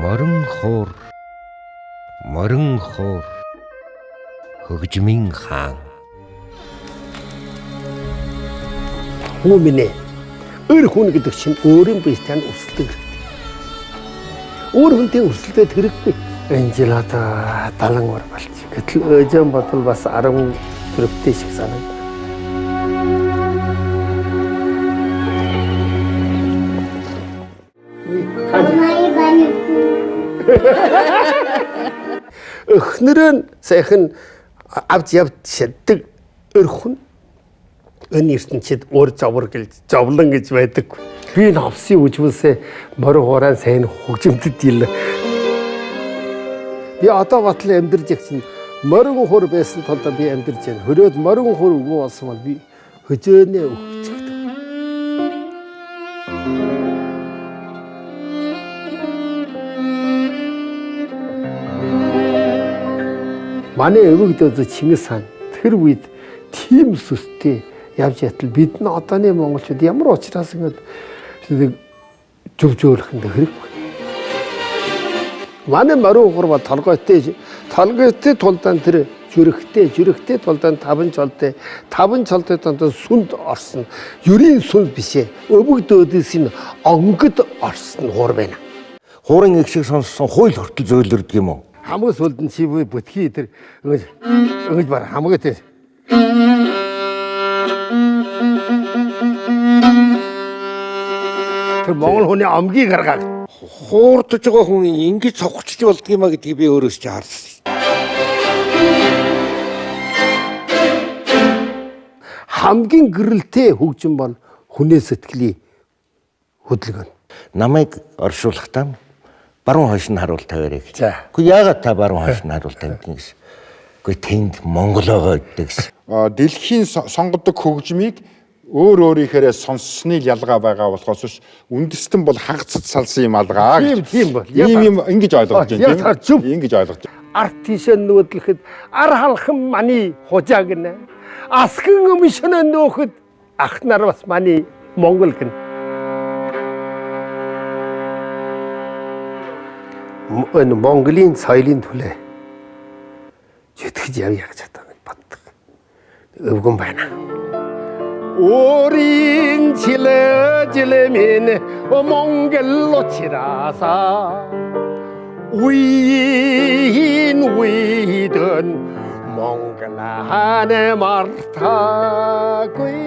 Морин хуур, морин хуур, хөгжмийн хаан. Хүү минь ээ. Өөр хүн гэдэг чинь өөрийн биетэй нь өрсөлдөг хэрэгтэй. Өөр хүнтэй өрсөлдөд хэрэггүй. Энэ жил одоо 70 ор болж. Гэтэл өжөн бодвол бас 14-тэй шиг санагдав. Эхнэр нь сайхан авч явж чаддаг өрхөн энэ ертөнцид өөр зовор гэлж зовлон гэж байдаг. Би навсын үжмэлсээ морь хураан сайн хөгжимдөд ил. Би одоо батал амьдарч ягчин морин хур байсан тулд би амьдарч байна. Хөрөөд морин хур үгүй болсон бол би хөжөөнөө өгчихдөг. Манай өвөг дөөзө Чингис хаан тэр үед тийм сүстэй явж ятал бид нь одооны монголчууд ямар учраас ингэж зөв зөөлөх нь хэрэггүй. Манай морин хур ба толгойтой толгойтой тулдаан тэр зүрхтэй зүрхтэй тулдаан таван чолтой таван чолтой тулдаан сүнд орсон. Ерийн сүнд биш ээ. Өвөг дөөдөөс нь онгод орсон хуур байна. Хуурын их шиг сонссон хууль хүртэл зөөлрдөг юм уу? Хамгийн сүүлд нь чи бүтгий тэр ингэж ингэж бар хамгийн тэр тэр монгол хүний омгийг гаргаад хуурдаж байгаа хүн ингэж цогцож болдго юм а гэдгийг би өөрөөс чи харсан. Хамгийн гэрэлтэй хөгжим бол хүнээ сэтгэлийн хөдөлгөөн. Намайг оршуулгахдаа баруун хойш нь харуул тавиарай гэж. За. Үгүй яагаад та баруун хойш нь харуул тавьдаг гэсэн. Үгүй тэнд Монгол байгаа гэдэг гэсэн. Дэлхийн сонгодог хөгжмийг өөр өөрийнхээрээ сонссны л ялгаа байгаа болохоос ш үндэстэн бол хагацд салсан юм алгаа Тийм гэж. тийм бол. Ийм юм ингэж ойлгож Яг байна зөв. тийм. Ингэж ойлгож байна. Арт тийшээ нүүдлэхэд ар халхан маний хужаа гинэ. Асган өмшөнө нөөхөд ах нар бас маний Монгол гинэ. Энэ Монголын соёлын төлөө зүтгэж явъя гэж одоо ингэж боддог. Өвгөн байна. Өөрийн жилэ жилэ минь Монгол учраас үеийн үедэн Монгол хааны мартаагүй.